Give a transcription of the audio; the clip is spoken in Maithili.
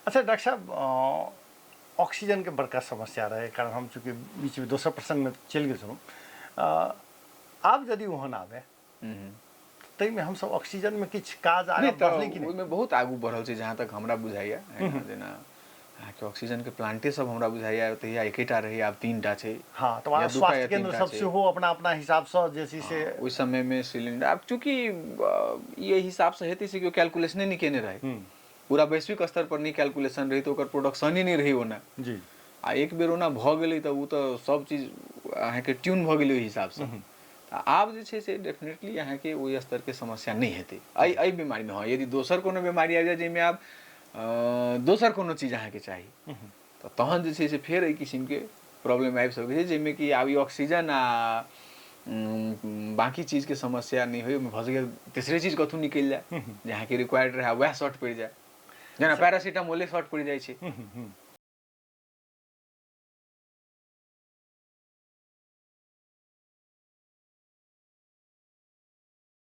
अच्छा डॉक्टर साहब, ऑक्सीजनके बड़का समस्या रहै, कारण हम चूँकि बीचमे दोसर प्रसङ्गमे चलि गेल छलहुँ। आब यदि ओहन आबै ताहिमे हमसब ऑक्सीजनमे किछु काज आगाँ बढ़लै कि नहि? ओहिमे बहुत आगू बढ़ल छै जहाँ तक हमरा बुझाइया। जेना अहाँके ऑक्सीजनके प्लांटे सब हमरा बुझाइया तहिया एकेटा रहै, आब 3टा छै। हँ, तऽ स्वास्थ्य केंद्र सब सेहो अपना अपना हिसाबसँ जे छै से ओहि समयमे सिलिंडर आब चूँकि ई एहि हिसाबसँ हेतै से केओ कैलकुलेशने नहि केने रहै, पूरा वैश्विक स्तर पर नहि कैलकुलेशन रहै, तऽ ओकर प्रोडक्शने नहि रहै ओना। आ एक बेर ओना भऽ गेलै तऽ ओ तऽ सब चीज अहाँके ट्यून भऽ गेलै ओहि हिसाबसँ। तऽ आब जे छै से डेफिनेटली अहाँके ओहि स्तरके समस्या नहि हेतै एहि एहि बीमारीमे। हँ, यदि दोसर कोनो बीमारी आबि जाय जाहिमे आब दोसर कोनो चीज अहाँके चाही, तऽ तहन जे छै से फेर एहि किसिमके प्रॉब्लम आबि सकै छै, जाहिमे कि आब ई ऑक्सीजन आ बाँकी चीजके समस्या नहि होइ, ओहिमे भऽ सकैए तेसरे चीज कतहु निकलि जाय जे अहाँके रिक्वायर्ड रहए, वएह शॉर्ट पड़ि जाय, जेना पैरासिटामोले शॉर्ट पड़ि जाइ छै।